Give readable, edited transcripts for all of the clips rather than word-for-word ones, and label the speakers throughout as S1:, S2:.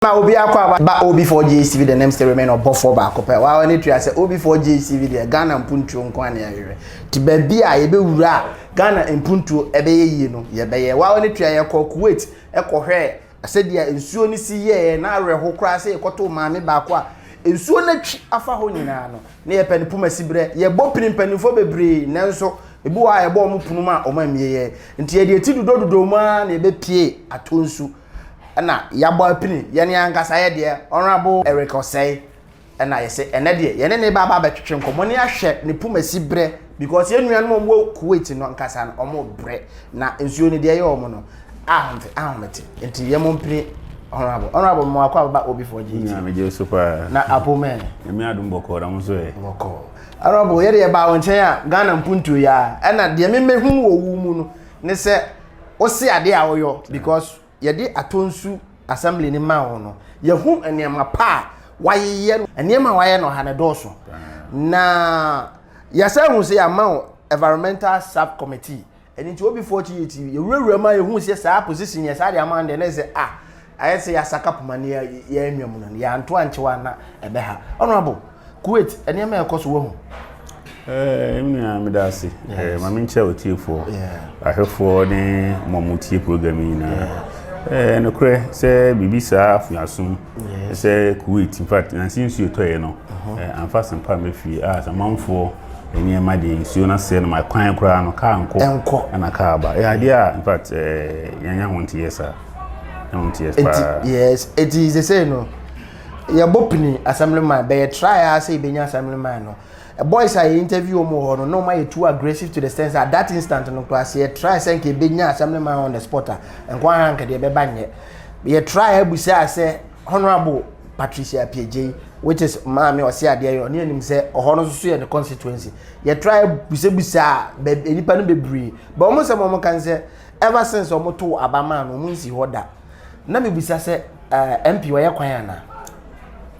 S1: Ma obi akɔ aba ba OB4GHTV, the name still remain ɔbɔfoɔ baako pɛ. Waa ne tua sɛ OB4GHTV deɛ, Ghana mpuntuo nko a ne yɛhwehwɛ. Nti baabi a yɛbɛwura a Ghana mpuntuo ɛbɛyɛ yie no, yɛbɛyɛ. Waa ne tua yɛkɔ Kuwait ɛkɔhwɛ sɛdeɛ nsuo no si yɛɛ na awerɛho koraa sɛ yɛkɔtoo maame baako a nsuo no atwi afa hɔ nyinaa no na yɛpɛ ne poma si berɛ. Yɛbɔ pini mpanimfoɔ bebree, nanso ebi wɔ a yɛbɔ ɔmo pono mu a ɔmo amie yɛ, nti yɛde eti dodododoo mu ara na yɛbɛpie atɔ nsu ɛna yɛabɔ apini yɛne ankasa yɛ deɛ Honourable Eric Osei. Ɛna yɛsɛ ɛnɛ deɛ yɛne ne ba aba abɛtwetwe nkɔmmɔ ne ahwɛ ne poma si berɛ, because yɛn nuanom a wɔwɔ Kuwait no ankasa no, ɔmo brɛ na nsuo no deɛ ɛyɛ ɔmo no ahomete ahomete. Nti yɛn mo mpini Honourable mo akɔ aba OB4GT.
S2: Nya megye so paa.
S1: Na apomɛ?
S2: Nyame adom, bɔkɔɔ. Na mo nso ɛ?
S1: Bɔkɔɔ, Honourable. Yɛde yɛbaa wo nkyɛn a, Ghana mpuntuo yi a ɛna deɛ memɛhu wɔ wo mu no ne sɛ wose adeɛ a woyɔ, because yɛde Atonsu assembly ne ma wo no, yɛhu nneɛma pa a wayeyɛ no, nneɛma a wayɛ no ha ne dɔɔso, na yɛsɛ hu sɛ yɛama wo environmental sub committee. Ɛno nti OB4GHTV yɛwurawura mu a yɛhu sɛ saa position yɛ saa de ama no deɛ, ne sɛ ah, ayɛ sɛ yɛasaka poma ne yɛanwa mu no, yɛanto ankyew ana ɛbɛha. Honourable, Kuwait nneɛma a ɛkɔ so, wahu?
S2: Me nua, meda ase. Ma menkyerɛ otiefoɔ, ahwɛfoɔ ne mo a motie program yi nyinaa. Nokorɛ sɛ biribi saa afoasom sɛ Kuwait, in fact, nansi nsuo tɔeɛ no, amfa asɛmpa mɛfie a samanfoɔ nneɛma deɛ nsuo no asɛe no ma kwan koraa no kaa nkɔ.
S1: Ɛnkɔ.
S2: Ɛna kaa ba. Ɛyɛ adeɛ a in fact yɛnya ho nteyɛ saa, yɛnya ho nteyɛ paa.
S1: Eti yes, eti sese no yɛbɔ pini assemblyman bɛyɛ try a sɛ yɛbɛnya assemblyman no, boys a yɛ interview wɔn wɔ hɔ no na wɔn ayɛ too aggressive to the sense at that instant no koraa sɛ yɛ try sɛ nka yɛbɛnya assemblyman on the spot a nkwa ha nka deɛ ɛbɛba nyɛ. Yɛ try abusa sɛ Honourable Patricia Appiagyei, which is maame ɔsi adeɛ yɛ ɔne anim sɛ ɔhɔ no nso so yɛ ne constituency. Yɛ try busabusa bɛ nipa no bebree, but wɔn nsɛm a wɔn kan sɛ ever since wɔn to abamaa no, wɔn nsi hɔ da. Na mebisa sɛ MP ɔyɛ kwan ana?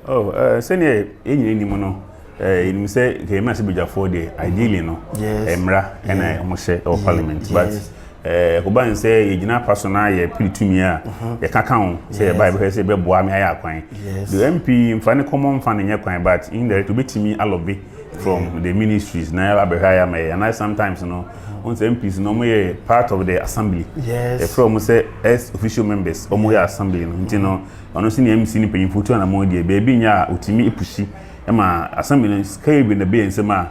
S2: Oh, sɛneɛ yɛn nyinaa nim no, yɛnim sɛ kɛmɛ sɛ badwafoɔ deɛ, ideally no, mmara ɛna ɔmo hyɛ ɛwɔ parliament, but kɔba n sɛ yɛgyina pa so na yɛpere tumi a yɛka ka ho sɛ yɛba yɛbɛhwɛ sɛ yɛbɛboa me ayɛ akwan. The MP mfa ne common fund nyɛ kwan, but indirect obɛtumi alobby from the ministries na yɛba abɛhwɛ ayɛ ama yɛ. And sometimes no, wɔn sɛ MPs no, ɔmo yɛ part of the assembly. Yɛfrɛ ɔmo sɛ ex officio members. Ɔmo yɛ assembly no, nti no ɔno nso ne MC ne mpanyinfoɔ tu anamɔ deɛ beebi nya a otumi epush ɛma assembly no. Sika yi bi na bɛyɛ nsɛm a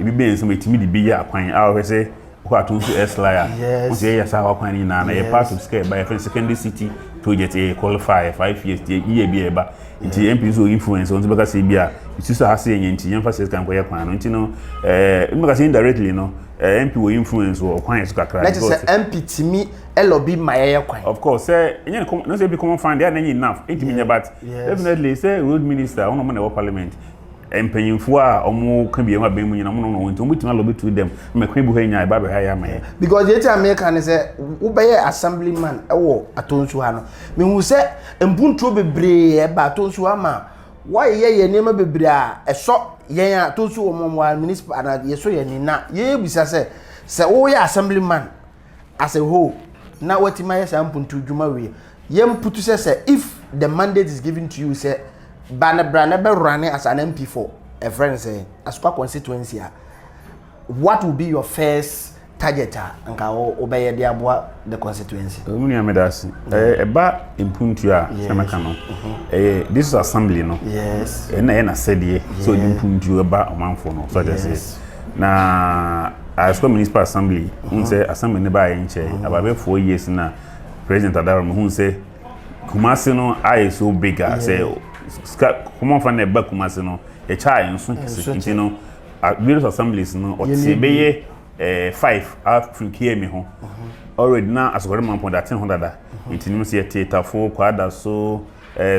S2: ebi bɛyɛ nsɛm a etumi de bi yɛ akwan a ɔhwɛ sɛ kɔ ato nso ɛsla a wɔn sɛ yɛyɛ saa akwan no nyinaa na yɛ part of sika ɛba. Yɛfrɛ no secondary city project, yɛ qualify 5 years yɛ yɛ bi ɛba. Nti MP nso influence wɔn nso bɛka sɛ bi a esi so ha se yɛn nti yɛmfa sɛ sika nkɔyɛ kwan no. Nti no mbɛka sɛ indirectly no, MP wɔ influence wɔ ɔkwan yɛ so kakra.
S1: Na kyerɛ sɛ MP tumi ɛlobby ma yɛyɛ kwan?
S2: Of course, sɛ ɛnyɛ ne common no sɛ ebi common fund deɛ na ɛnyɛ enough ɛntumi nyɛ, but definitely sɛ road minister ɔno ɔmo na ɛwɔ parliament, mpanyinfoɔ a ɔmo ka bi ɛho abɛn mu nyina ɔmo na ɔmo nti ɔmo tumi alobby to them mɛ kwan bi hɔ nya ɛba abɛhwɛ ayɛ ama yɛ.
S1: Because yɛn ti a meka ne sɛ wobɛyɛ assemblyman ɛwɔ Atonsu ha no, mehu sɛ mpuntuo bebree ɛba Atonsu ha ma wɔayɛ yɛ nneɛma bebree a ɛsɔ yɛn a Atonsu wɔ mu wɔ municipal ana yɛsɔ yɛn ni. Na yɛbisa sɛ woyɛ assemblyman as a whole na watumi ayɛ saa mpuntu dwuma wei, yɛn mputu sɛ if the mandate is given to you sɛ ba ne bra ne bɛ run as an MP for ɛfrɛ no sɛ Asokwa constituency a, what will be your first target a nka wobɛyɛ de aboa the constituency?
S2: Ɔmo nua, meda ase. Ɛba mpuntu a sɛ mɛka no, ɛyɛ this assembly no ɛna ɛyɛ n'asɛdeɛ sɛ ɔde mpuntu ɛba ɔmanfoɔ no so ɔkyɛ sɛ na Asokwa Municipal Assembly hun sɛ assembly ne ba yɛ nkyɛn about bɛ 4 years na President Adaro hun sɛ Kumasi no ayɛ so big a sɛ sika common fund na ɛba Kumasi no yɛkyɛ a nso kɛse. Nti no various assemblies no ɔte bɛyɛ five afiri KMA ho already na Asokore Mampɔn de ate ho dada. Nti nim sɛ yɛte Tafo, Kwadaso,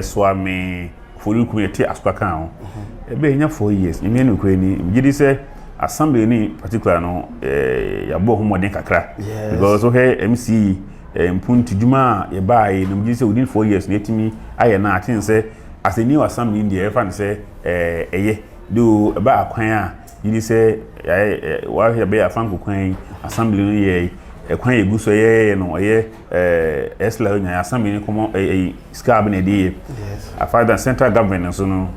S2: Suame, Forikum, yɛte Asokwa kan ho. Ɛbɛyɛ nya 4 years nyame no kura ni gye di sɛ assembly ni particular no yɛabɔ ho mmɔden kakra, because wohwɛ MC mpuntu dwuma a yɛbaa yi no, gye di sɛ within 4 years no yɛtumi ayɛ no aten sɛ as a new assembly deɛ yɛfa no sɛ ɛyɛ do ɛba akwan a gye di sɛ yɛayɛ wahwɛ bɛyɛ afanko kwan yi assembly no yɛ. Ɛkwan yɛ gu so yɛyɛ no ɛyɛ ɛsla nya assembly ne kɔmɔ ɛyi sika abi na ɛde yɛ. Afa dan central government nso no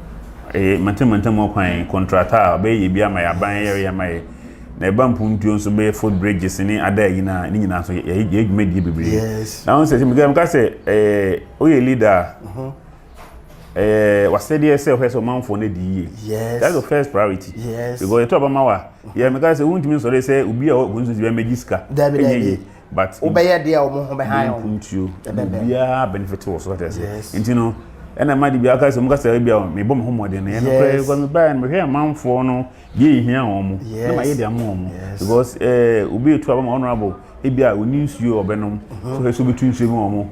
S2: ɛyɛ mantam mantam ɔkwan contractor a ɔbɛyɛ yɛ bi ama yɛ aban yɛ yɛ ama yɛ. Na ɛba mpuntuo nso bɛyɛ foot bridges ne ada ayi na ne nyinaa nso yɛ yɛ dwumadie bebree. Na wɔn sɛ sɛ meka sɛ woyɛ leader a wasɛdeɛ sɛ ɔhwɛ sɛ ɔmanfoɔ no adi yie. That's the first priority. Because yɛtɔ aba ma wa yɛ meka sɛ wontumi nsɔre sɛ obi a ɔwɔ nso bi amɛgye sika.
S1: Dabi,
S2: Ɛnyɛ
S1: dabi.
S2: yie. But
S1: Wobɛyɛ deɛ a ɔmo ho bɛhan wɔn.
S2: Mpuntuo
S1: Ɛbɛbɛn.
S2: obiara benefit wɔ so ɔtɛ sɛ. Nti no ɛna ma de bi aka sɛ mo kasa bi a mebɔ me ho mmɔden no yɛ no koraa because mebaeɛ no mehwɛ amanfoɔ no deɛ ehia wɔn mo na ma yɛ de ama wɔn mo because obi etu aba ma honourable ebi a oni nsuo a ɔbɛnom so hwɛ sɛ obetu nsuo bi wɔn mo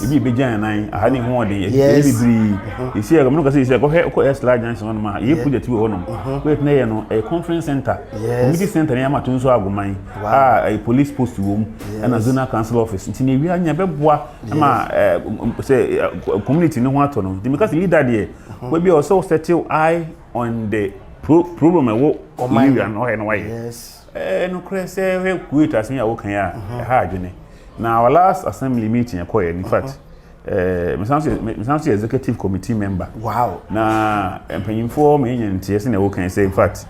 S2: ebi ebegya nan aha ne ho ɔden yɛ bebree esi yɛ mo kasa esi yɛ kɔhwɛ kɔ ɛsla junction hɔnom a yɛ project bi wɔ hɔnom project no yɛ no ɛyɛ conference center, community center ne yɛ ama to nso agoman a ɛyɛ police post wɔ mu ɛna zonal council office. Nti na ewia nya bɛboa ama sɛ community ne ho atɔ no. Nti meka sɛ leader deɛ wɔbi a ɔsɛ ɔsɛtew eye on the problem ɛwɔ
S1: Ɔman
S2: area no ɔyɛ no wayɛ. Nokorɛ sɛ hwɛ Kuwait asɛm yi a wokan a ɛha adwene na our last assembly meeting ɛkɔɛ, in fact mesan so yɛ executive committee member. Na mpanyinfoɔ ma yɛnya nteɛ sɛ na ɛwokan sɛ in fact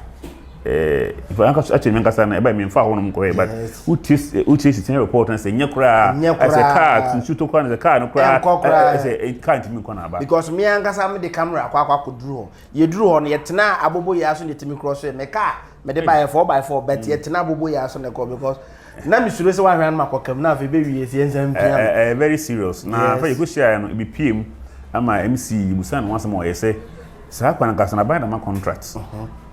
S2: actually menkasa no ɛbɛyɛ memfa hɔ nom kɔɛ, but wotie sitting report no sɛ nyɛ koraa
S1: Nyɛ
S2: ɛsɛ
S1: koraa.
S2: Car nsuo tɔ koraa no sɛ car no koraa
S1: Ɛnkɔ koraa.
S2: Ɛsɛ car ntumi nkɔ n'aba.
S1: Because me ankasa me de camera akɔ akɔduru hɔ. Yɛduru hɔ no, yɛtena abobo yɛ aso na yɛtumi korɔ so yɛ me car mede ba yɛ 4x4, but yɛtena abobo yɛ aso na ɛkɔ because na mesuro sɛ woahwɛ no makɔkam na afei bɛwie sɛ yɛnsa mpia me.
S2: Very serious na afei yɛkɔhyiaeɛ no ebi pie mu ama MC yibusa ne ho asɛm a ɔyɛ sɛ saa kwan nkasa na aban dama contract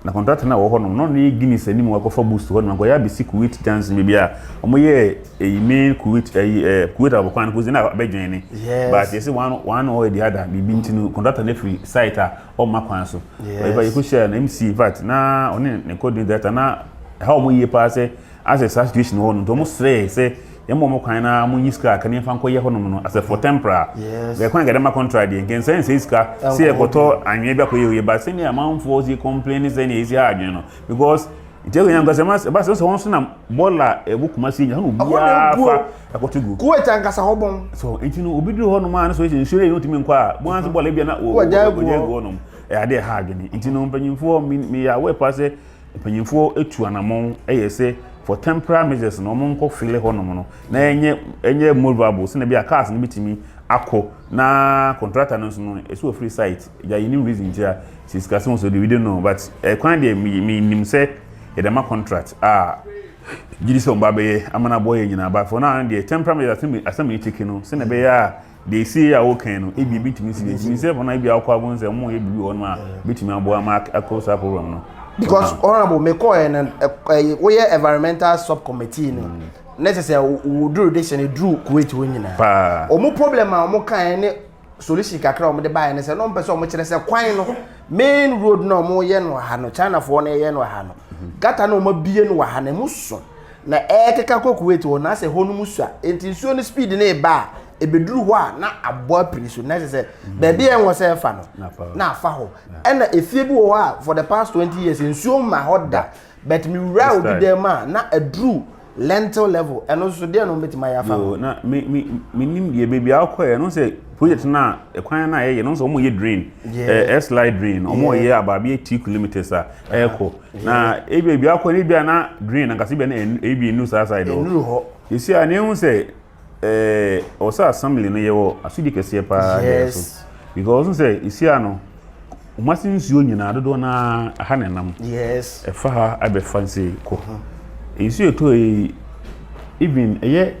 S2: na contract no a ɛwɔ hɔnom na ɔno yɛ Guinness anim wakɔfa boost hɔnom akɔyɛ abɛsi Kuwait junction baabi a ɔmoyɛ ɛyi main Kuwait ɛyi Kuwait abɔkwan no kɔsi na abɛdwɛn ne. But yɛsɛ one or the other biribi nti no contractor no afiri site a ɔmma kwan so. Ɔyɛ yɛkɔhyia no MC, in fact na ɔne ne coordinator director na ɛha ɔmo yie paa sɛ asɛ saa situation wɔ hɔ no, nti ɔmo srɛ sɛ yɛma ɔmo kwan na mo nyi sika aka ne yɛmfa nkɔyɛ hɔnom no asɛ for temporary. Bɛɛ kwan kɛdɛ ma contract deɛ nkɛnsɛn nsɛ sika sɛ yɛkɔtɔ anwea bi akɔyɛ oyɛ ba sɛnea amanfoɔ si complain sɛnea ɛsi ha adwene no, because nti ɛkɔ nyanka sɛ ɛba sɛ wɔn nso na bɔɔla ɛwɔ Kumasi nya hɔn obiara fa ɛkɔto gu.
S1: Kuwait ankasa hɔ bɔn.
S2: So nti no obi duru hɔnom a ne so ɛsɛ nsuo no yɛ ntumi nkɔ a wɔn nso bɔɔla ebi a na
S1: Wɔgya agu
S2: wɔgya
S1: hɔ.
S2: agu hɔnom. Ɛyɛ adeɛ ɛha adwene. Nti no mpanyinfoɔ mi yɛ awɔ pa sɛ mpanyinfoɔ etu anamɔn ɛyɛ sɛ for temporary measures na wɔn nkɔ fill hɔnom no na ɛnyɛ movable sɛnɛ bi a cars no bitumi akɔ na contractor no nso no ɛsɛ wɔ free site gya yɛ nim reason nti a sisi kase wɔn so de we don't know, but ɛkwan deɛ mi nim sɛ yɛde ma contract a gidi sɛ wɔn ba bɛyɛ ama na abɔ yɛ nyinaa, but for now deɛ temporary measures asɛm yi take no sɛnɛ ɛbɛyɛ a deɛ esi a wɔkan no ebi ebi ntumi si ntumi sɛ fɔna ebi akɔ abɔ nsɛ wɔn yɛ bibi wɔ hɔnom a bitumi aboa ama akɔ saa program no.
S1: Because honourable, me kɔɔ no ɛ woyɛ environmental subcommittee no ne kyerɛ sɛ wo jurisdiction duru Kuwait hɔ nyinaa.
S2: Paa.
S1: Ɔmo problem a ɔmo kan ne solution kakra a ɔmo de baeɛ ne sɛ na ɔmo pɛ sɛ ɔmo kyerɛ sɛ kwan no main road na ɔmo yɛ no ha no, Chinafoɔ no yɛ no ha no, gutter na ɔmo abie no wɔ ha no emu so na ɛɛkeka kɔ Kuwait hɔ na asɛ hɔ no mu sua, nti nsuo no speed ne ba a ebeduru hɔ a na abɔ apiri so na kyerɛ sɛ baabi a ɛwɔ sɛ ɛfa no
S2: Na afa hɔ.
S1: Na afa hɔ. Ɛna efie bi wɔ hɔ a for the past 20 years nsuo ma hɔ da, but mi wura obi
S2: This
S1: dan mu a na aduru lintel level. Ɛno nso deɛ no mbɛtumi ayɛ afa
S2: Yo,
S1: hɔ.
S2: Na me nim deɛ baabi a akɔ yɛ no sɛ project na ɛkwan na yɛyɛ no nso wɔn yɛ drain air slide drain wɔn yɛ abaabi 2 kilometres a ɛɛkɔ na ebi ebi akɔ ne bi a na drain ankasa bi a na ebi enu saa side hɔ.
S1: Enuru hɔ.
S2: Esi a na ehu sɛ ɔsɛ assembly no yɛ wɔ asodi kɛseɛ paa deɛ so because sɛ esi a no Kumasi nsuo nyinaa dodoɔ naa aha na ɛnam ɛfa ha abɛfa nse kɔ nsuo ɛtɔ yi, even ɛyɛ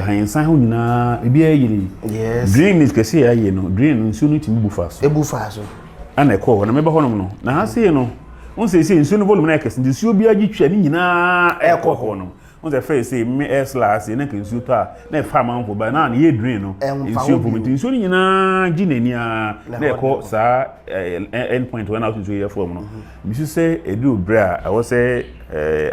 S2: ahensan ho nyinaa ebi ayɛ drainage kɛse yɛ ayɛ no, drain no nsuo no tumi bu fa so.
S1: Ebu fa so.
S2: Ɛna ɛkɔɔ hɔ na mɛba hɔnom no na ha sei no wɔn sɛ sɛ nsuo no volume no yɛ kɛse nti nsuo bi agye twa ne nyinaa ɛkɔ hɔ no. Wɔn sɛ fɛn sɛ mme ɛsla ase na nka nsuo tɔ a na ɛfa amanfo ba na ne yɛ drain no
S1: Ɛmfa
S2: nsuo
S1: hɔ
S2: fom
S1: bio.
S2: nti nsuo no nyinaa gye n'ani a
S1: Na
S2: na
S1: ɛhɔ
S2: ɛkɔ
S1: de
S2: saa end point hɔ na nsuo yɛ fam no. Misu sɛ ɛduru berɛ a ɛwɔ sɛ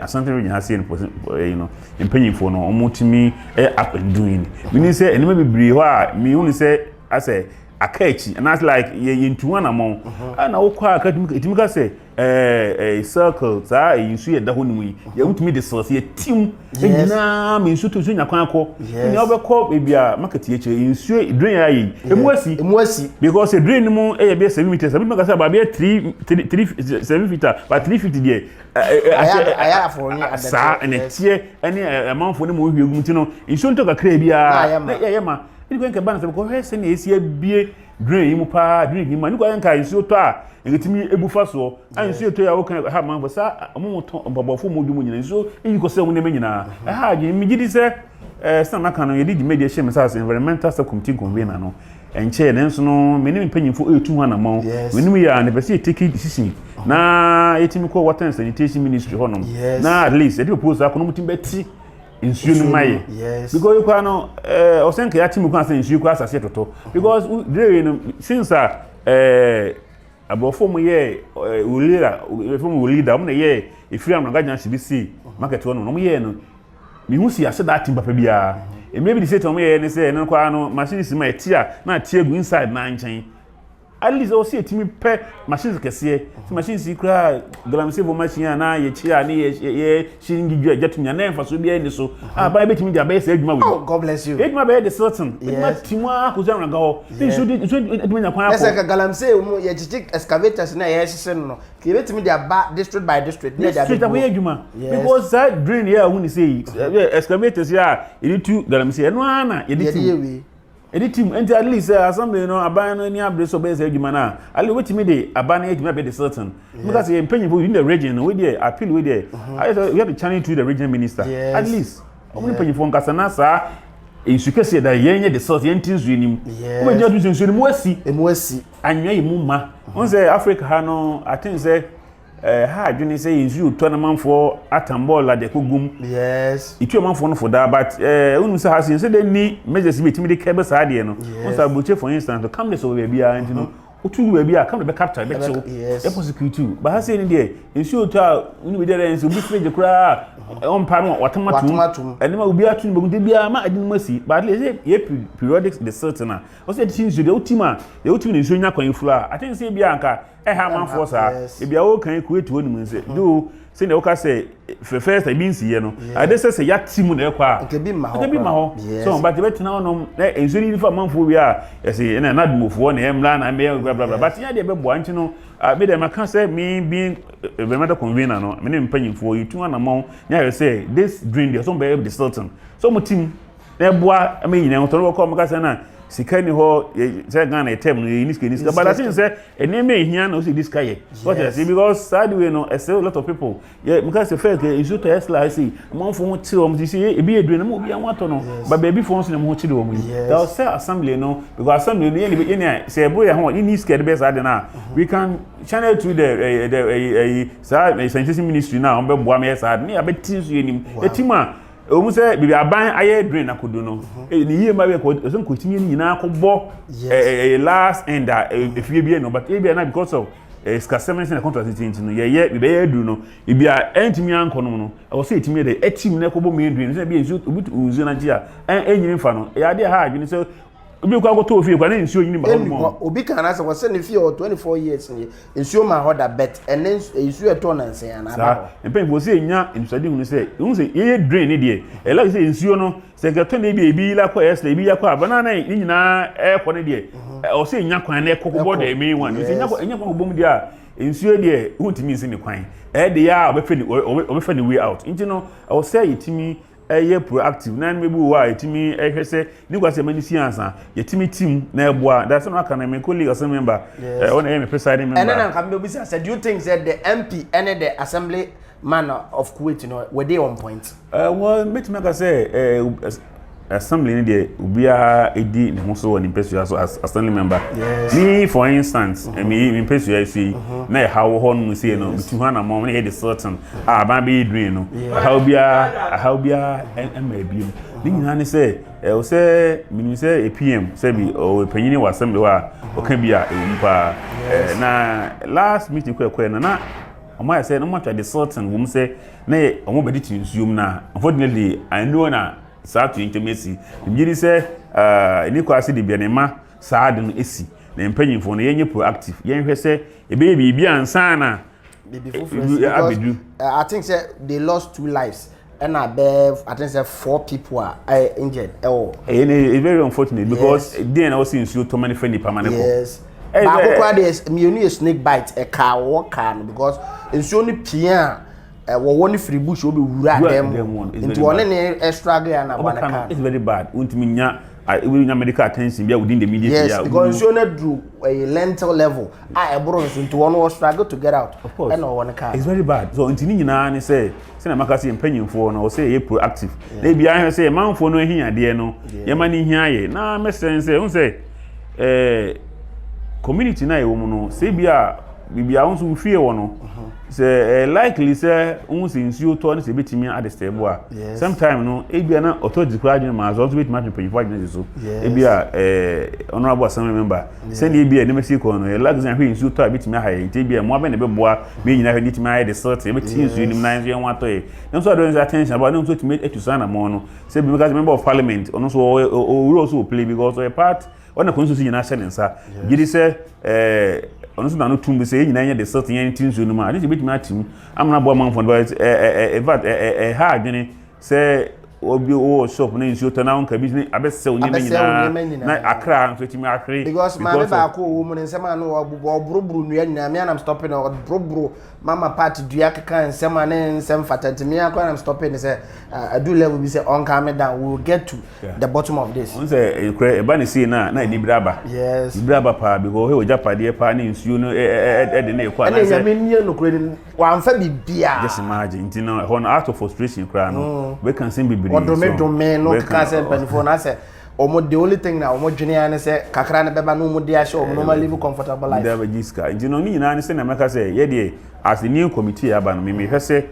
S2: Asante Region ha sei no ɛyi no mpanyinfoɔ no wɔn tumi ɛyɛ up and doing. Mini sɛ nneɛma bebree hɔ a mihu sɛ asɛ aka akyi anaasɛ like yɛ yɛntu anammɔn ɛna wokɔ a ka tumi ka sɛ Ɛɛ circle saa ɛyi nsu yɛ da hɔ nom yi yɛ wotumi de srɛ yɛ tim nyinaa ma nsu to nsu nya kwan akɔ nea wobɛkɔ baabi a market yɛ kyerɛ nsuo drain ayɛ yi emu asi
S1: emu asi
S2: because drain no mu ɛyɛ bɛyɛ 7 meters ebi maka sɛ baabi yɛ 3 3 3 7 feet a ba 3 feet deɛ
S1: ɛɛ
S2: saa ɛna ɛteɛ ɛne ɛmanfoɔ ne mu ohwie gu mu ti no nsuo ntɔ kakra biara na yɛ ma ɛni kwan kɛba na sɛ kɔhwɛ sɛnea esi abie drain yi mu paa, drain yi mu a ne kwan nka nsuo tɔ a nketumi ebu fa soɔ a nsuo tɔ yi a wɔka ha amanfo saa ɔmo mo tɔn mpaboafo mu dwom nyinaa nsuo eyi kɔ sɛ ɔmo nneɛma nyinaa ɛha adwene. Mi gyi di sɛ sɛ maka no yɛde dwumadi ahyɛ mi sɛ as environmental subcommittee convener no nkyɛn nanso no me ne mpanyinfo etu ho anamɔn menim yɛ a nepɛ sɛ yɛ take decision na yɛtumi kɔ Water and Sanitation Ministry hɔnom na at least yɛde proposal akɔ no mo tumi bɛti nsuo no ma yɛ because ekura no ɔsɛn nka yɛate mu kwan sɛ nsuo kura asase toto because drain no since a aborɔfo mu yɛ olira efo mu olida ɔmo na yɛ efiri Anloga Junction bi si market hɔ no ɔmo yɛ no mihu si ase da ati papa biara. Mmiri bi de sɛ ɔmo yɛ ne sɛ ɛno koraa no machine si ma ɛti a na ati egu inside na nkyɛn. At least ɔsi etimi pɛ machines kɛseɛ sɛ machines yi koraa galamsey fo machine a na yɛkyi a ne yɛ yɛ hyi ngidwa agya tumi a na mfaso biara ni so a aban bɛtumi de abɛyɛ sɛ adwuma wei.
S1: Oh, God bless you.
S2: Edwuma bɛyɛ de silting edwuma ti mu akɔsi Anloga hɔ ne nsuo de nsuo etumi nya kwan akɔ.
S1: Ɛsɛ ka galamsey mu yɛkyekye excavators na yɛhyehyɛ no, yɛbɛtumi de aba district by district.
S2: Ne district akɔyɛ adwuma because saa drain yɛ a ohun ne sɛ yi excavators yɛ a yɛde tu galamsey ɛno ara na yɛde tu ɛde tim. Nti at least assembly no aban no ani abere sɛ ɔbɛyɛ sɛ adwuma no a at least wobɛtumi de aban no adwuma bɛ de silting. Meka sɛ yɛ mpanyinfo within the region no, wei deɛ appeal wei deɛ ayɛ sɛ we have to channel through the region minister. At least ɔmo ne mpanyinfoɔ nkasa na saa nsu kɛseɛ da yɛn nyɛ de silt yɛn ti nsuo nim wobɛgyina to nsuo no mu asi.
S1: Emu asi.
S2: Anwea yi mu ma wɔn sɛ Africa ha no aten sɛ ha adwene sɛ nsuo tɔ na manfoɔ atam bɔɔl ade kɔ gum. Etu amanfoɔ no fo daa, but wɔn sɛ ha se nsɛ de ni measures bi etimi de kɛbɛ saa adeɛ no. Wɔn sɛ aburokye, for instance, cameras wɔ baabi a nti no wotu gu baabi a camera bɛ capture bɛkyew ɛ prosecute. But ha se ni deɛ nsuo tɔ a wɔn bi deɛ nso obi fridge koraa ɔmpa no watam atum ɛnima obi atu ne bɛgu nti biara ma adi no mu asi. But at least yɛ periodic de silt na wɔsɛ yɛde ti nsuo deɛ wotim a deɛ wotim ne nsuo nya kwan furu a ate nsɛ bi a nka ɛha amanfoɔ saa. Ebi a wɔkan Kuwait hɔ nim nsɛ do sɛdeɛ wɔka sɛ first ebi nsiyɛ no ade sɛ yɛate mu na ɛkɔ a
S1: nka bi ma hɔ.
S2: Nka bi ma hɔ so, but yɛbɛtena hɔnom na nsuo no yi fa amanfoɔ wie a yɛsɛ ɛna n'adumofoɔ na ɛmla na ɛmɛyɛ bla bla bla, but yɛn adeɛ bɛboa. Nti no me deɛ maka sɛ me being environmental convener no, me ne mpanyinfoɔ yɛtu anamɔn ne ayɛ sɛ this drain deɛ so bɛyɛ desilting so mo tim na ɛboa ɛmɛ nyinaa ho tɔn wɔkɔ ɔmo kasa na sika ni hɔ sɛ Ghana yɛ tɛm no yɛ ni sika ni sika, but I think sɛ nneɛma ehia na o si di sika yɛ what I say because saa de wei no ɛsɛ a lot of people yɛ meka sɛ first nsuo tɔ yɛ sila ɛsɛ amanfo ho kyerɛ wɔn sisi ebi yɛ dure na mo obi ho atɔ no ba beebi fo nso na mo ho kyerɛ wɔn yi da ɔsɛ assembly no because assembly no yɛn ni yɛn ni sɛ ɛboro yɛ ho yɛn ni sika de bɛ saa de na we can channel through the ɛɛ saa sanitation ministry na wɔn bɛ boa mi yɛ saa de ne yɛ abɛ ti nsuo anim etim a ɛwɔ sɛ biribi aban ayɛ drain akodo no ne yie ma bɛ kɔ ɛsɛ nkɔtumi yɛ nyinaa kɔbɔ ɛɛ last end a efie bi yɛ no, but ebi na because of sikasɛm ne sɛ na contract ti nti no yɛyɛ biribi ayɛ duru no ebi a ɛntumi ankɔ no ɛwɔ sɛ etumi yɛ dɛ ɛtim na ɛkɔbɔ main drain sɛ ebi nsuo obi tu nsuo n'akyi a ɛnyini nfa no ɛyɛ adeɛ ha adwene sɛ obi kɔ akɔtɔ ofie kɔ ne nsuo nyini ba hɔ nom.
S1: Obi kan na sɛ wɔsɛ ne fie wɔ 24 years ni nsuo ma hɔ da bet ɛne nsuo ɛtɔ nansan ana aba
S2: hɔ. Mpanyinfoɔ sɛ enya nsade hunu sɛ ehun sɛ yɛyɛ drain ne deɛ ɛla sɛ nsuo no sɛ nkɛtɔ ne ebi ebi la kɔ ɛsɛ ebi yakɔ aba na ne nyinaa ɛɛkɔ ne deɛ ɔsɛ enya kwan na ɛkɔ kɔbɔ the main one nso enya kwan kɔbɔ mu deɛ a nsuo deɛ wontumi nsi ne kwan ɛyɛ deɛ a ɔbɛfɛ ne way out. Nti no ɛwɔ sɛ yɛtumi ɛyɛ proactive na ɛnum ebi wɔ hɔ a yɛtumi ɛhwɛ sɛ ne kwa sɛ ɛma ne si ansa yɛtumi team na ɛboa dasɛ no aka na me colleague assembly member ɔna ɛyɛ me presiding member.
S1: Ɛne na nka mbɛ bisa sɛ do you think sɛ the MP ɛne the assembly man of Kuwait no were they on point?
S2: Well, mɛtumi aka sɛ assembly ni deɛ obiara edi ne ho so wɔ ne mpɛsua so as assembly member. Me for instance, mi mpɛsua so yi na ɛha wɔ hɔ nom sei no metu ho anamɔ ne yɛ de silting a aban bɛyɛ drain no ɛhaw biara ɛma ebiem ne nyinaa ne sɛ ɛwɔ sɛ menim sɛ APM sɛ bi ɔwɔ panyin wɔ assembly hɔ a ɔka bi a ɛwɔ mu paa na last meeting kɔ ɛkɔɛ no na ɔmo ayɛ sɛ na ɔmo atwa de silting wɔ mu sɛ na yɛ ɔmo bɛde ti nsuo mu na unfortunately ɛnuo na saa to nkyɛn esi megye di sɛ ɛni kɔ ase de bia ne ma saa de no esi na mpanyinfoɔ no yɛnyɛ proactive, yɛnhwɛ sɛ ebɛyɛ biribi ansa na
S1: Bibi foforɔ si because I think sɛ they lost two lives ɛna bɛɛ I think sɛ four people a ɛyɛ injured ɛwɔ.
S2: Ɛyɛ ne very unfortunate because deɛ na wɔsi nsuo tɔ ma ne fɛ nipa ma ne kɔ.
S1: Yes. Baako koraa deɛ mmienu yɛ snake bite ɛkaa wɔwɔ kaa no because nsuo no pia a wɔwɔ no firi bush wɔbɛwura dɛm mu nti wɔne ne struggle a na wɔne kaa no.
S2: It's very bad wontumi nya wonya medical attention bi a within the immediate
S1: yes because nsuo no aduru ɛyɛ lentil level a ɛboro nso nti wɔn wɔ struggle to get out
S2: of course
S1: ɛna wɔn kaa.
S2: It's very bad so nti ne nyinaa ne sɛ sɛnea maka sɛ mpanyinfoɔ no ɔsɛ yɛ proactive na ebi ahwɛ sɛ manfoɔ no ahia adeɛ no yɛma ne hia yɛ na mɛsɛn sɛ n sɛ ɛɛ community na yɛwɔ mu no sɛ ebi a biribi a nso fie wɔ no sɛ ɛɛ likely sɛ n sɛ nsuo tɔ ne sɛ ebetumi adisturb a sometime no ebi a na authority koraa adwene maa so ɔnso betumi atwe mpanyinfoɔ adwene si so ebi a ɛɛ honourable assembly member sɛnea ebi a nneɛma si kɔ no yɛ likely sɛ ahwɛ nsuo tɔ a ebetumi aha yɛ nti ebi a mmoa bɛ na ɛbɛboa mɛ nyinaa hwɛ ne tumi ayɛ de silt ebɛti nsuo nim na nso yɛn ho atɔ yɛ ne nso adɔn nso attention aba ne nso tumi atu saa anamɔ no sɛ bi because member of parliament ɔno nso ɔwɔ ɔwura nso wɔ play because ɔyɛ part ɔna constituency nyinaa hyɛ ne nsa gye di sɛ ɛɛ ɔno nso n'ano tum bi sɛ yɛn nyinaa nyɛ de silt yɛn ti nsuo no mu a ade sɛ ebetumi atim amena aboa amanfoɔ no but ɛɛ ɛɛ in fact ɛɛ ɛha adwene sɛ obi wɔ shop na nsuo tɔ na nka bi ne abɛsɛw nneɛma nyinaa na akra nso etumi ahwere.
S1: Because maame baako wɔ mu ne nsɛm a no ɔboroboro nnua nyinaa me anam stopping no ɔboroboro mama part dua keka nsɛm a ne nsɛm fata nti me akora nam stopping ne sɛ adu level bi sɛ ɔnka me down, we will get to the bottom of this.
S2: N sɛ ekura ɛba ne sei na na anibere aba. Anibere aba paa because ɔhɛ ogya padeɛ paa ne nsuo no ɛde ne ekɔ
S1: anaasɛ. Ɛna nyame nie nokura ni wamfa biribiara.
S2: Just imagine nti no ɛhɔ no out of frustration koraa no bɛka nsɛm bebree.
S1: Ɔdome dome no keka sɛ mpanimfoɔ no asɛ wɔn the only thing na wɔn dwene ara ne sɛ kakra no bɛba na wɔn de ahyɛ wɔn na wɔn live comfortable life.
S2: De abɛgye sika nti no ne nyinaa ne sɛ na mɛka sɛ yɛ deɛ as the new committee aba no mehwɛ sɛ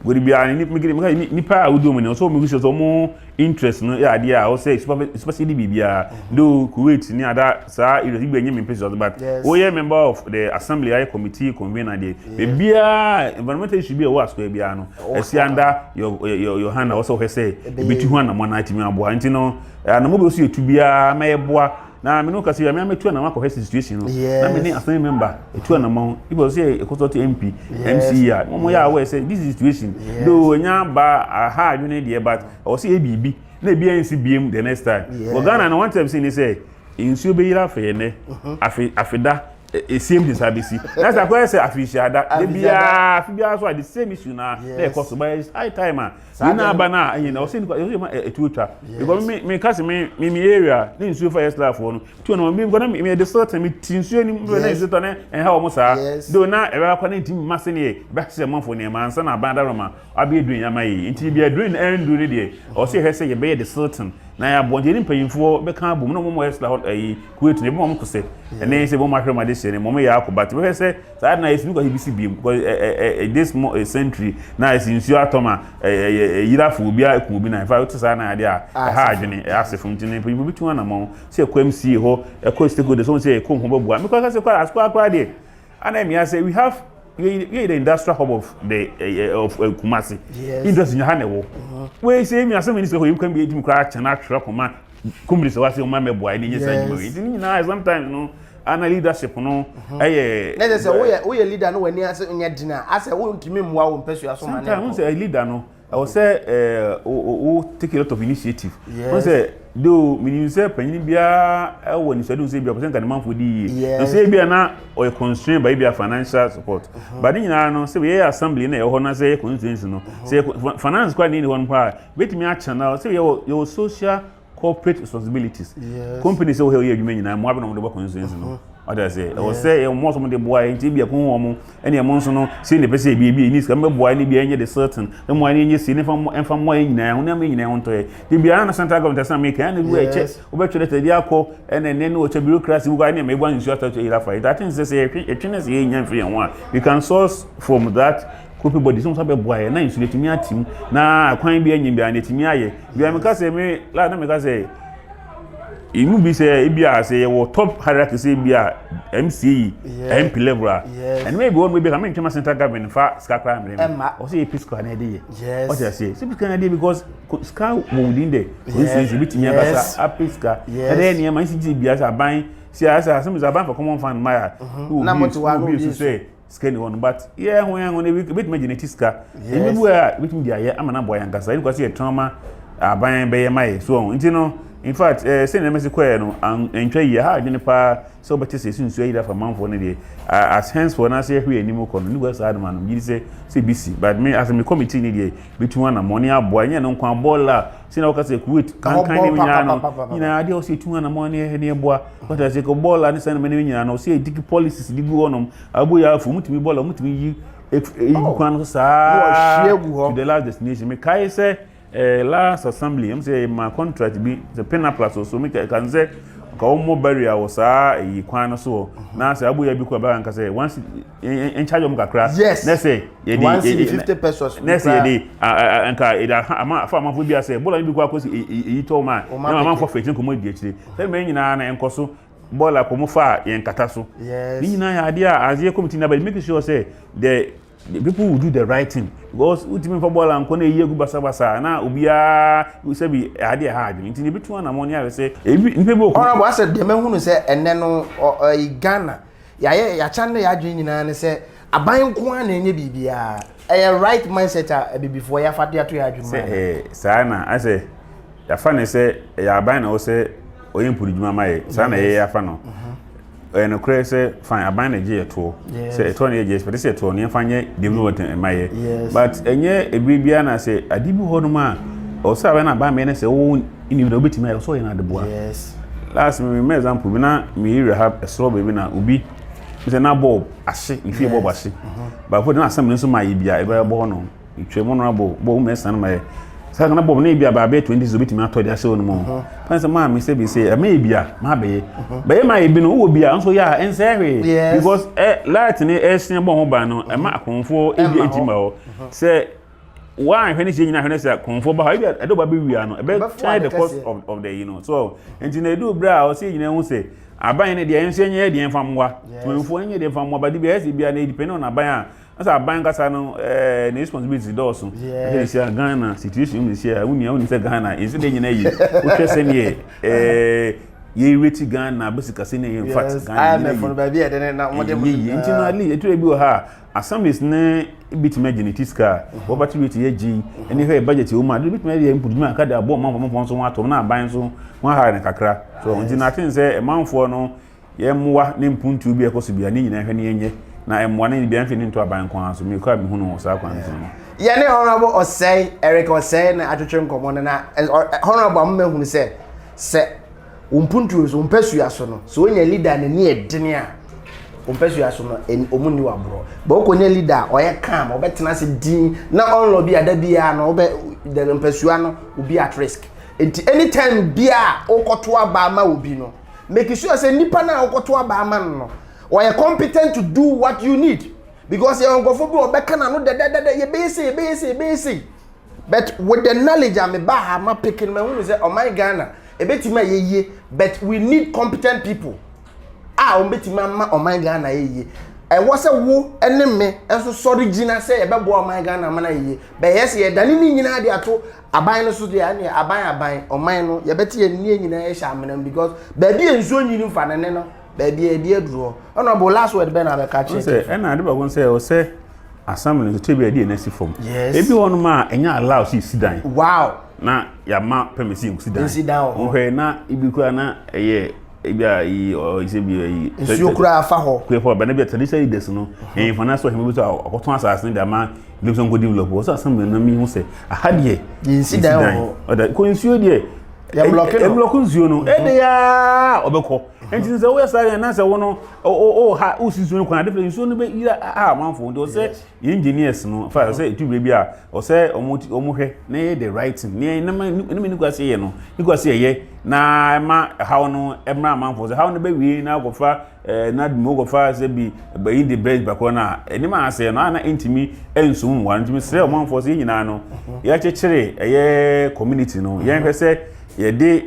S2: wɔde biara ne nipa a wodi wɔn ni ɔsɛ wɔn sɛ wɔn interest no yɛ adeɛ a ɔsɛ supersede biribiara though Kuwait ne ada saa areas bi ɛnyɛ me mpɛ so but woyɛ member of the assembly ayɛ committee convener deɛ biribiara environmental issue bi a ɛwɔ asɔre biara no ɛsi under your hand a ɔsɛ ɔhwɛ sɛ ebi ho anamɔ na atumi aboa nti no anamɔ bi ɔsɛ yɛtu biara ma yɛboa na me no kasi me ametu anamɔ akɔhwɛ situation no na me ne assembly member etu anamɔ if ɔsɛ yɛ consult MP MCE a wɔn yɛ aware sɛ this is situation though enya ba aha adwene deɛ but ɔsɛ yɛ biribi na ebi ɛnsi biem the next time wɔ Ghana no one time sɛ ne sɛ nsuo bɛyiri afɛ yɛ nɛ afe afeda same thing saa bɛsi na sɛ akɔyɛ sɛ afehyia de biara afe biara so a the same issue na na ɛkɔ so but it's high time a yi na aba na ɛyɛ na ɔsɛ nipa ɔsɛ ma ɛtu atwa because me ka sɛ me area ne nsuo fa yɛ slafoɔ no tu na me nkɔ na me de sɔɔte me ti nsuo ni na nsuo tɔ ne ɛnha wɔn saa do na ɛbɛ akɔ ne ntumi ma se ne yɛ bɛhyehyɛ manfoɔ nneɛma ansa na aban daroma abɛyɛ drain ama yi nti bi a drain ɛndu ne deɛ ɔsɛ yɛhwɛ sɛ yɛbɛyɛ de silting na yɛabɔ nti yɛne mpanyinfoɔ bɛka abom na wɔn ɛsla hɔ ɛyi Kuwait no ebi wɔn kɔ sɛ ɛne sɛ wɔn ahwɛ wɔn ade hyɛ ne wɔn yɛ akɔ but bɛhwɛ sɛ saa na yɛsi bi kɔ ebi si biem because ɛ ɛ ɛ this mo century na yɛsi nsuo atɔ ma ɛ ɛ yirafo obi a eku obi na nfa wote saa na adeɛ a ɛha adwene ɛyɛ ase fam nti ne mpanyinfoɔ bi tu anamɔn sɛ ɛkɔ MCA hɔ ɛkɔ stakeholders wɔn sɛ ɛkɔ ho bɛboa mekɔ akasɛ kɔ asukɔ akora deɛ ana mmea sɛ we have yɛ the industrial hub of the of Kumasi. Industry nya ha na ɛwɔ wei sɛ emi asɛm ni sɛ hɔ yɛ kwan bi etimi koraa kyɛn atwerɛ kɔma company sɛ wase ɔma mɛboa ɛne nyɛ saa adwuma wei nti ne nyinaa sometimes no ana leadership no ɛyɛ.
S1: Ne sɛ woyɛ leader no w'ani ase nyɛ den a asɛ wontumi mmoa wo mpɛsua so ma ne.
S2: Sometimes wo sɛ leader no ɛwɔ sɛ ɛɛ wo take a lot of initiative. Wo sɛ though menim sɛ panyin biara ɛwɔ nisɔde sɛ bi a ɔpɛ sɛ nka ne manfoɔ di yie na sɛ ebi a na ɔyɛ constrained by ebi a financial support but ne nyinaa no sɛ yɛyɛ assembly na ɛwɔ hɔ na sɛ yɛ constituency no sɛ finance kora ne ni hɔ no paa betumi akyɛ na sɛ yɛwɔ social corporate responsibilities company sɛ wɔyɛ adwuma nyinaa mmoa bɛ na wɔde bɔ constituency no ɔde ase ɛwɔ sɛ yɛ wɔn nso de boa yɛ nti ebi ɛko wɔn ɛne ɛmo nso no sei na ɛpɛ sɛ ebi ni sika mbɛboa ne bi ɛnyɛ de certain mmoa ne ɛnyɛ sei ne ɛnfa mmoa yɛ nyinaa ho nneɛma nyinaa ho ntɔ yɛ ebi ara na central government ɛsɛn mi kan ɛna ebi ɛkyɛ wobɛtwerɛ tɛ de akɔ ɛna ɛnɛ ne wɔkyɛ bureaucracy wukɔ ɛne ɛma ebu nsuo atɔ yɛ afa yi that thing sɛ sɛ yɛtwe yɛtwe ne sɛ yɛ nya mfiri yɛn ho a we can source from that corporate body sɛ wɔn nso abɛboa yɛ na nsuo etumi atim na kwan bi ɛnyɛ bi a na etumi ayɛ bi a meka sɛ me la na meka sɛ emu bi sɛ ebi a sɛ yɛwɔ top hierarchy sɛ ebi a MCE MP level a ɛnum ebi wɔ no ebi a kame ntwema central government fa sika koraa mmerɛ mu ɔsɛ yɛ sika na ɛde yɛ ɔsɛ aseɛ sɛ sika na ɛde yɛ because sika wɔ within the constituency ebi tumi akasa apɛ sika ɛde yɛ nneɛma nsi ti bi asɛ aban si asɛ asɛm sɛ aban fa common fund ma ya
S1: na mo te wa
S2: no obi esu sɛ. sika ni hɔ no, but yɛ ho yɛn ho no ebetumi agye n'akyi sika. Ebi bu a ebetumi de ayɛ ama n'aboa yɛn ankasa. Ɛni kwa sɛ yɛtɔn ma aban bɛyɛ ma yɛ so ɔho. Nti no, in fact, sɛ nneɛma si kɔɛ no, antwa yie. Ha adwene paa sɛ wobɛte sɛ ɛsi nsuo ayiri afa manfoɔ no deɛ, as henceforth na sɛ yɛhwɛ yɛn anim kɔ no, ne kwa saa adoma no, gye di sɛ bi si. But me, as me committee ni deɛ, bɛtu anammɔn ne aboa. Ɛnyɛ no nko abɔɔla a, sɛ na wɔka sɛ Kuwait kankan ne nyinaa no, nyinaa adeɛ ɔsɛ yɛtu anammɔn ne ɛboa. Wɔta sɛ kɔ bɔɔla ne saa nneɛma no nyinaa no, ɔsɛ yɛdiki policies de gu hɔnom. Abo yɛ afo, mutumi bɔɔla, mutumi yi eyi gu kwan no so saa to the last destination. Mekae sɛ last assembly, ɛm sɛ ma contract bi sɛ Penaplas so, meka kan sɛ ka wɔn mmɔ barrier wɔ saa eyi kwan no so hɔ. Na sɛ abo yɛ bi kɔ ɛbɛka nka sɛ once nkyagye wɔn kakra.
S1: Yes.
S2: Na sɛ yɛde
S1: 1 cedi 50 pesewas.
S2: Na sɛ yɛde nka yɛde ama afa amanfo bi asɛ bɔɔla no bi kɔ akɔsi eyi tɔw ma na amanfo afɛ akyire nkɔmɔ edi akyire sɛ mɛ nyinaa na nkɔ so bɔɔla kɔ mo fa yɛn kata so. Ne nyinaa yɛ adeɛ a adeɛ committee na bɛ make sure sɛ the people will do the right thing, because wotumi nfa bɔɔla nkɔ na eyi egu basabasa na obiara sɛbi adeɛ ha adwene. Nti ne ebi tu anamɔ ne ayɛ sɛ ebi nipa bi wɔ.
S1: Honorable, asɛ deɛ mɛhunu sɛ ɛnɛ no ɔyi Ghana yɛayɛ yɛakya ne yɛadwene nyinaa ne sɛ aban nko ara na ɛnyɛ biribiara. Ɛyɛ right mindset a abibifoɔ yɛafa de ato yɛ adwene
S2: mu? Sɛ saa na asɛ yɛafa ne sɛ ɛyɛ aban na ɛwɔ sɛ ɔyɛ mpɔdwuma ma yɛ saa na ɛyɛ yɛafa no. Ɛyɛ nokorɛ sɛ fine, aban na gye yɛ toɔ sɛ ɛtoɔ na yɛgye expect sɛ ɛtoɔ no yɛmfa nyɛ development ma yɛ, but ɛnyɛ ebire biara na sɛ ade bi hɔ nom a ɔwɔ sɛ aban na aban mɛyɛ no sɛ wo individual wobɛtumi ayɛ, ɔsɛ ɔyɛ no ade boa. Last me me example bi na me area ha ɛsoro baabi na obi sɛ na bulb ahye ne fie, bulb ahye baako de na asɛm no nso ma yɛ bi a ɛbɛyɛ bɔ hɔ no twɛ mu no abɔ bɔ mmiɛnsa no ma yɛ saa kana bulb no ebi a baabɛ 20 so obetumi atɔ de ahyɛ wɔn mu fan sɛ maame sɛ bi sɛ ɛmɛ yɛ bi a maa bɛyɛ bɛyɛ maa yɛ bi no wowɔ bi a nso yɛ a ɛnsɛ hwee, because ɛ light ne ɛhyɛn bɔ ho ban no ɛma akorɔmfoɔ ebi eti ma hɔ sɛ wɔanhwɛ ne hyɛ nyinaa hwɛ ne sɛ akorɔmfoɔ ba hɔ ebi a ɛde ɔba bɛwia no ɛbɛ kyɛn the cost of the so nti na edu bere a ɔsɛ nyinaa ho sɛ aban ne deɛ nso nyɛ deɛ nfa mmoa tùmɔnfoɔ nyɛ deɛ nfa mmoa bade bi ɛsɛ bi a na depend on aban a ɛsɛ aban kasa no ne responsibility dɔɔso. Ɛsɛ sɛ Ghana situation mu sɛ a wunia wunim sɛ Ghana nso de nyina yi wohwɛ sɛneɛ yɛ rate Ghana bɛsi kase ne in fact Ghana
S1: nyina yi baabi yɛ de na wɔde
S2: yɛ yi. Nti no at least etu bi wɔ ha a assemblies ne bi tumi agye ne ti sika a wɔbɛte rate yɛ gye ɛne hwɛ budget wɔ mu a de bi tumi ayɛ mpuduma aka de abɔ ɔmanfoɔ ɔmanfoɔ nso ho atɔ na aban nso ho aha ne kakra so. Nti na aten sɛ ɔmanfoɔ no yɛmmoa ne mpuntuo bi a ɛkɔ so bia ne nyinaa hwɛ ne yɛnyɛ na mmoa ne bia mfe ne nto aban kwan so. Mekɔ a mehu no wɔ saa kwan so no.
S1: Yɛne Honorable Ɔsɛe Eric Ɔsɛe na atwetwe nkɔmmɔ no. Na Honorable amoma hunu sɛ wo mpuntuo so, wo mpasua so no, sɛ wonya leader n'ani ɛdene a, wo mpasua so no ɔmu nni waborɔ bɛ. Wokɔnya leader a ɔyɛ calm, ɔbɛtena ase din na ɔnlɔ bi ada biara no, wobɛ the mpasua no will be at risk. Nti anytime biara wokɔto aba ama obi no, make sure sɛ nipa no a wokɔto aba ama no, ɔyɛ competent to do what you need, because yɛ nkurɔfoɔ bi ɔbɛka n'ano dɛdɛdɛdɛ, yɛbɛyɛ sei, yɛbɛyɛ sei, yɛbɛyɛ sei. But with the knowledge a meba ha ma pick no, mahunu sɛ ɔman Ghana ebɛtumi ayɛ yie, but we need competent people a wɔn bɛtumi ama ɔman Ghana ayɛ yie. Ɛwɔ sɛ wo ne me nso sɔre gyina sɛ yɛbɛboa ɔman Ghana ama no ayɛ yie. Bɛyɛ sɛ yɛdane ne nyinaa de ato aban no so deɛ, ɛne aban ɔman no yɛbɛte yɛn nneɛ nyinaa yɛhyɛ amena mu, because baabi a nsuo nyini mfa ne no baabi a yɛde aduru hɔ. Ɔna ɔbɔ last word bɛn na abɛka kyerɛ?
S2: Sɛ ɛna ade baako sɛ ɔsɛ assembly nso tebea yɛde yɛn asi fam. Ebi wɔ nom a ɛnyɛ allow sɛ esi dan na yɛama permit sɛ yɛnsi dan.
S1: Nsi dan wɔ hɔ.
S2: Wohwɛ na ebi koraa na ɛyɛ ebi a yi ɔ sɛ bi yi
S1: nsuo koraa fa hɔ.
S2: Kura fɔ bɛn bi a traditional leaders no ɛyìn fana so ɔhɛn bi so a ɔkɔtɔn asase no de ama ebi nso nkɔ develop wɔ so. Assembly no mi hu sɛ aha deɛ
S1: yɛnsi dan wɔ hɔ.
S2: Ɔda kɔ nsuo deɛ
S1: Yɛ block no.
S2: Ɛ block nsuo no ɛde yaa ɔbɛkɔ. Nti sɛ woyɛ saa yɛn na sɛ wo no o ha wosi nsuo no kwan ade fɛ nsuo no bɛ yira a amanfo. Nti ɔsɛ yɛn engineers no fa ɔsɛ etu baabi a ɔsɛ ɔmo hwɛ na yɛ the right thing ne ne ma ne ma ne kɔ ase yɛ no ne kɔ ase yɛ na ɛma haw no ɛmra amanfo sɛ haw no bɛwie na akɔfa na dum akɔfa sɛ bi bɛyi de brɛ nipa korɔ no a anim a asɛ no a na ntumi nsum mu wa. Ntumi srɛ ɔmanfoɔ sɛ yɛn nyinaa no yɛakyekyere ɛyɛ community no, yɛnhwɛ sɛ yɛde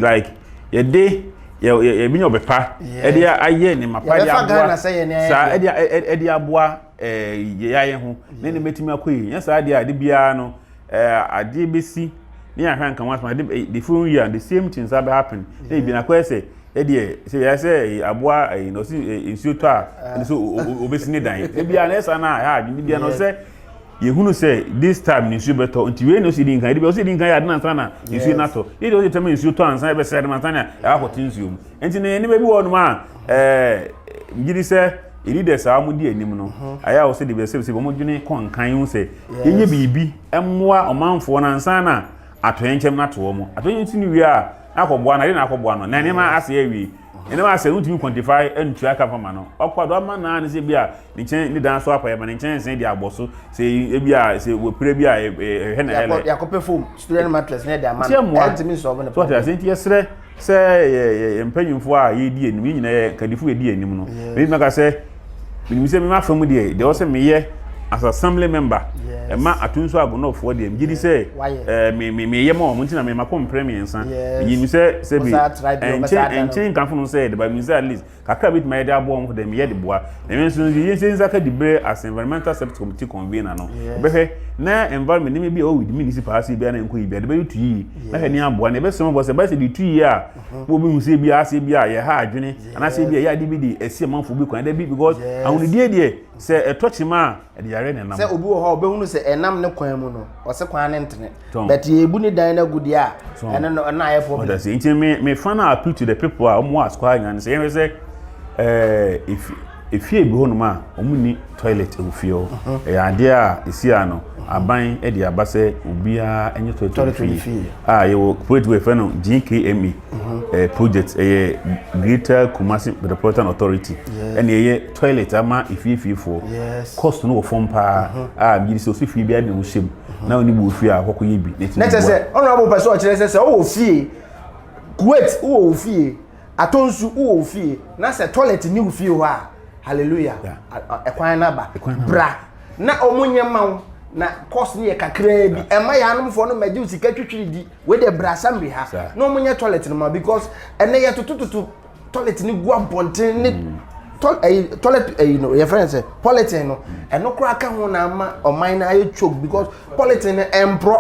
S2: like yɛde yɛbi nya ɔbɛpa ɛde ayɛ nneɛma pa de aboa saa ɛde aboa yɛayɛ ho ne ne mɛtumi akɔ yi. Nyɛ saa deɛ ade biara no adeɛ bɛsi ne yɛahwɛ nka ho asɛm ade the following year the same thing saa bɛ happen na ebi na akɔyɛ sɛ. Ɛdeɛ sɛ yɛ sɛ aboa ɛyi na ɔsi nsuo tɔ a ɛno so obesi ne dan. Ebi a na ɛsa na ɛha adwene bi a na ɔsɛ yɛhunu sɛ this time ne nsuo bɛtɔ nti wei na ɔsi di nkan ebi ɔsi di nkan yɛ ade na ansa na nsuo no atɔ. Ebi ɔsi tɛm nsuo tɔ ansa ɛbɛsɛ ade ansa na ɛakɔte nsuo mu. Nti na nneɛma bi wɔ hɔnom a ɛɛ gye di sɛ leaders a wɔdi anim no ayɛ a wɔsɛ de bɛ sɛ sɛ wɔn dwene kɔ nkan ho sɛ yɛnyɛ biribi mmoa ɔmanfoɔ no ansa na atoyɛnkyɛm no ato wɔn. Atoyɛnkyɛm no wie a na akɔboa no ade na akɔboa no na nneɛma asɛe awie. Nneɛma asɛe wontumi quantify ntua ka fama no. Ɔkɔ do ama naa ne sɛ bi a ne nkyɛn ne dan so apa yɛ ma ne nkyɛnsee de abɔ so sɛ ebi a sɛ wɔpira bi a ɛhwɛ na ɛlɛ.
S1: Yɛakɔpɛ foam student mattress ne de ama no. Ɛntumi nsɔlve ne
S2: problem. So ɔte ase nti yɛsrɛ sɛ yɛ mpanyinfoɔ a yɛdi anim yɛn nyinaa yɛ kadifo yɛdi anim no. Ebi maka sɛ menim sɛ mema fam deɛ deɛ ɔsɛ meyɛ as assembly member ɛma Atonsu Agonɔfoɔ deɛ megye di sɛ meyɛ ma wɔn nti na mema kɔ mprɛ mmiɛnsa menim sɛ sɛbi ɛnkyɛn ɛnkyɛn nkamfo no sɛ de ba menim sɛ at least kakra bɛtumi ayɛ de aboa wɔn deɛ meyɛ de boa na me nso yɛn sɛ nsa ka di berɛ as environmental service committee convener no bɛhwɛ na environment nneɛma bi a ɛwɔ with municipal ase bi a na nkɔ yi bi a de bɛyɛ tu yie na hwɛ ne aboa na ɛbɛsɛm bɔ sɛ bɛyɛ sɛ de tu yie a wɔbi hu sɛ bi ase bi a yɛha adwene anaasɛ bi a ɛyɛ ade bi de ɛsi amanfoɔ bi kwan da bi because ahonidie deɛ sɛ ɛtɔ kyima a ɛde yare na ɛnam.
S1: Sɛ obi wɔ hɔ a ɔbɛhunu sɛ ɛnam ne kwan mu no ɔsɛ kwan ne ntene but yɛbu ne dan no agu deɛ a ɛno no ɛno ayɛ problem.
S2: Ɔda nti me me fa no appeal to the people a wɔn wɔ asukwa nyinaa no sɛ yɛhwɛ sɛ ɛɛ efi efie bi hɔnom a wɔn ni toilet wɔ fie hɔ ɛyɛ adeɛ a esi ano aban de aba sɛ obiara nyɛ toilet wɔ fie a yɛwɔ project wɔ yɛfrɛ no GKMA project ɛyɛ Greater Kumasi Metropolitan Authority ɛna ɛyɛ toilet ama efiefiefoɔ cost no wɔ fam paa a megye di sɛ osi fie biara de ho hyɛ mu na ɔne bi wɔ fie a kɔkɔ yɛ bi
S1: na kyerɛ sɛ honorable pɛ sɛ ɔkyerɛ sɛ sɛ wowɔ fie Kuwait wowɔ wo fie Atonsu wowɔ wo fie na sɛ toilet ni wo fie hɔ a hallelujah ɛkwan no aba bra na ɔmo nyɛ ma wo na cost no yɛ kakraa bi ɛma yɛ anomfoɔ no mɛgye wo sika twitwiri di wei deɛ bra assembly ha na ɔmo nyɛ toilet no ma because ɛnɛ yɛ totototo toilet no gu abɔnten ne ɛyi toilet ɛyi no yɛfrɛ no sɛ polythene no ɛno koraa ka ho na ama ɔman no ayɛ choke because polythene no ɛmporɔ.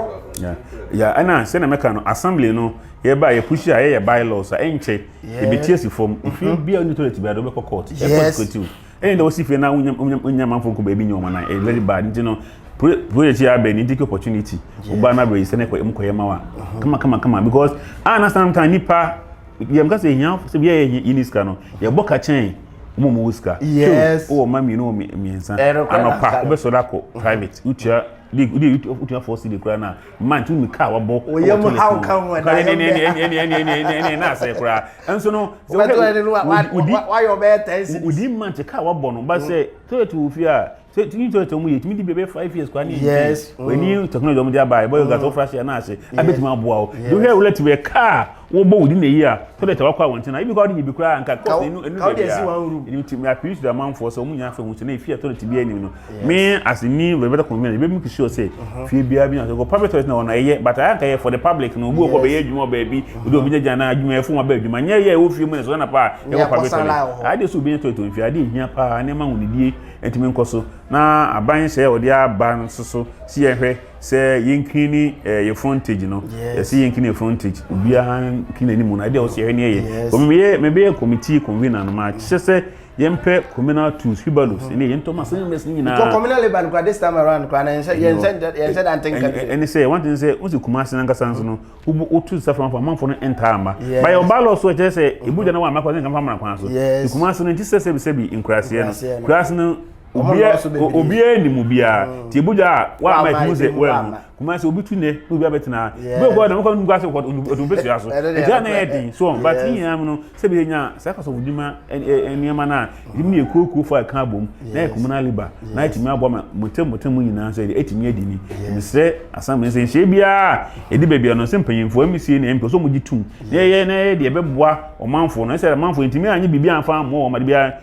S2: Ya ɛna sɛ na mɛka no assembly no yɛba yɛ push a yɛyɛ bylaws a ɛnkyɛ yɛbɛti asi fam efie bi a ɔne toilet bi a de wobɛkɔ court ɛkɔ security ɛyɛ dɛ wosi fie na wonya wonya manfo nkɔ baabi nyɛ wɔn nan ɛyɛ very bad nti no project yi abɛn ni take opportunity ɔbaa na abɛyi sɛ ne kɔ kɔyɛ ma wa kama kama kama because a na sometimes nipa yɛm ka sɛ ehia sɛ bi yɛ yɛ ni sika no yɛbɔ ka kyɛn wɔn mu wɔ sika
S1: yes
S2: wɔ mma mmienu wɔ mmiɛnsa anɔpa wobɛsɔre akɔ private wotua de de wotua four cedi koraa na man tumi kaa wabɔ
S1: oyɛ mu haw ka ho
S2: ɛna ɛne ɛne ɛne ɛne ɛne ɛne ɛne na asɛ koraa ɛnso no
S1: sɛ wohwɛ wayɛ ɔbɛyɛ ten cedis
S2: wodi man te kaa wabɔ no ba sɛ toilet wɔ fie a sɛ tumi toilet wɔn yɛ tumi di bɛbɛ 5 years koraa ne
S1: yes
S2: wani technology wɔn de aba ɛbɔ yɛ gata wofra hyɛ na ase abɛtumi aboa wo de wohwɛ wulɛ ti wɛ kaa wɔbɔ wodi na yi a toilet a wakɔ awɔnten na ebi kɔ ɔde yɛ bi koraa nka kɔs enu enu
S1: baabi a
S2: ɛnu ti mi appeal to the amanfoɔ sɛ wɔn nyinaa fɛ ho sɛ na efi a toilet bi anim no me as ni bɛbɛtɛ convenience ebi make sure sɛ fie biara bi na sɛ public toilet na wɔn ɛyɛ but ayɛ nka yɛ for the public no obi wɔ kɔ bɛyɛ adwuma wɔ baabi obi obi nyɛ na adwuma ɛfo wɔn abɛ adwuma nyɛ yɛ ɛwɔ fie mu na sɛ ɔna pa ɛwɔ public toilet adeɛ so obi nyɛ toilet wɔ fie adeɛ ehia paa nneɛma wɔn didie ntumi nkɔ so na aban hyɛ ɔde aba no nso so si yɛn hwɛ sɛ yɛn clean yɛ frontage no yɛsɛ yɛn clean yɛ frontage obiara clean anim no adeɛ a ɔsɛ yɛhwɛ ne yɛ yɛ meyɛ mebɛyɛ committee convener no ma kyerɛ sɛ yɛmpɛ communal tools wheelbarrows ɛne yɛn ntɔma sɛ members ne nyinaa.
S1: Because communal labour no kora this time around kora na yɛnhyɛ yɛnhyɛ yɛnhyɛ da nte nka bi.
S2: Ɛne sɛ one thing sɛ wosi Kumasi nankasa nso no wotu nsa fam amanfoɔ no ntaa mma bayɛ ɔbaa lɔ so ɛkyerɛ sɛ ebu gya na wɔn ama kɔ sɛ nka mfa kwan so Kumasi no nti sɛ sɛbi sɛbi nkuraseɛ no kuraase no obiara nim obiara nti ebu gya a wɔama ɛtumi sɛ wɔahu Kumasi obi tu nɛ na obi abɛtena bi okɔ na mokɔ ngu ase kɔ ɔdun bɛsua so nti a na ɛyɛ den so but ne nyinaa mu no sɛ bi yɛnya saa kasɔfo dwuma nneɛma no a ɛtumi ne yɛ kuo fo a ɛka abom na yɛ communal labour na ɛtumi aboa ma motam motam mu nyinaa nso ɛtumi adi ni mesrɛ assembly sɛ nhyɛ biara ɛdi baabi a no sɛ mpanyimfoɔ MEC ne MP sɛ ɔmo gye tum na yɛyɛ na yɛyɛ deɛ ɛbɛboa ɔmanfoɔ no ɛsɛ ɔmanfoɔ ntumi anyɛ biribi amfa ammɔ wɔn ade biara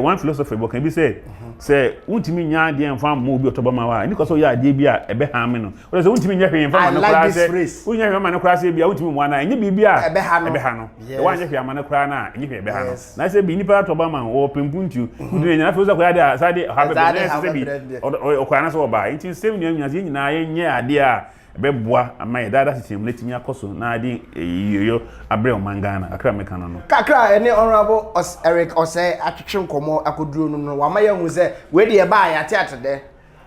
S2: one philosopher bi ɔka bi sɛ sɛ wontumi nya adeɛ mfa mmɔ obi ɔtɔ bɛma wa ɛni kɔ sɛ ɔyɛ adeɛ bi a ɛbɛha me no wɔde sɛ wontumi nyɛ hwee mfa ma no koraa sɛ wonyɛ hwee ma no koraa sɛ bi a wontumi mmoa no a ɛnyɛ biribi a ɛbɛha no woanyɛ hwee ama no koraa no a ɛnyɛ hwee ɛbɛha no na sɛ bi nipa atɔ ba ma wɔ pempuntuo wodi na nyina afei wosɛ kɔyɛ adeɛ a saa de ɔha bɛbrɛ na ɛsɛ sɛ bi ɔkɔa no sɛ ɔbaa nti sɛ nua nyina sɛ yɛn nyinaa yɛnyɛ adeɛ a. Ɛbɛboa ama yɛ daa daa asetena mu no atumi akɔ so na ade yieyɔ abrɛ ɔman Ghana. Kakra a mɛka no no.
S1: Kakra a ɛne Honourable Eric Osei atwetwe nkɔmmɔ akɔduru no no, wama yɛahu sɛ wei deɛ ɛbaa a yɛate ate dɛ.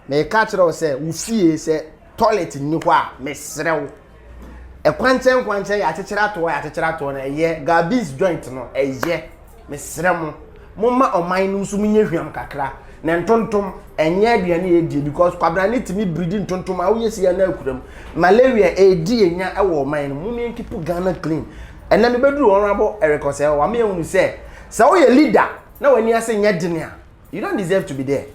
S1: Meka akyerɛ wo sɛ wo fie sɛ toilet nni hɔ a, mesrɛ wo. Ɛkwankyɛn nkwankyɛn yɛakyekyere ato hɔ yɛakyekyere ato hɔ no ɛyɛ. Gabis joint no ɛyɛ. Mesrɛ mo, momma ɔman no nso menyɛ hwam kakra. Na ntontom, ɛnyɛ aduane a yɛdie because kwabrane tumi biridi ntontom a woyɛ si na akura mu. Malaria ɛredi yɛn nya wɔ ɔman no mu. Mom yɛn keep Ghana clean. Ɛnɛ mebɛduru Honourable Eric Osei hɔ, wama yɛhunu sɛ, sɛ woyɛ leader na w'ani ase nyɛ dene a, you don't deserve to be there.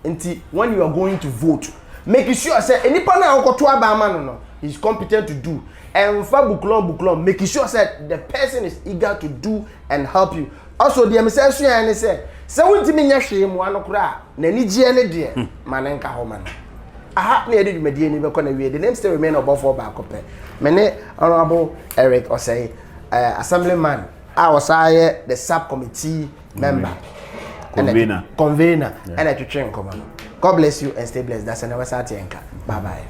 S1: Nti when you are going to vote, make sure sɛ nipa no a wokɔto aba ama no no, he is competent to do. Ɛnfa buklɔn buklɔn, make sure sɛ the person is eager to do and help you. Also deɛ mesɛ suaeɛ ne sɛ, sɛ wontumi nyɛ hwee mmoa no koraa a, n'anigyeɛ ne deɛ, ma ne nka hɔ ma no. Aha na yɛde dwumadie no bɛkɔ n'awie. The name still remain ɔbɔfoɔ baako pɛ. Me ne Honourable Eric Osei, uh, Assemblyman a ɔsan yɛ the sub-committee member.
S2: Convener.
S1: Convener. Ɛna ɛtwetwe nkɔmɔ no. God bless you and stay blessed. That's ɛna wɛsa ate nka. Bye bye.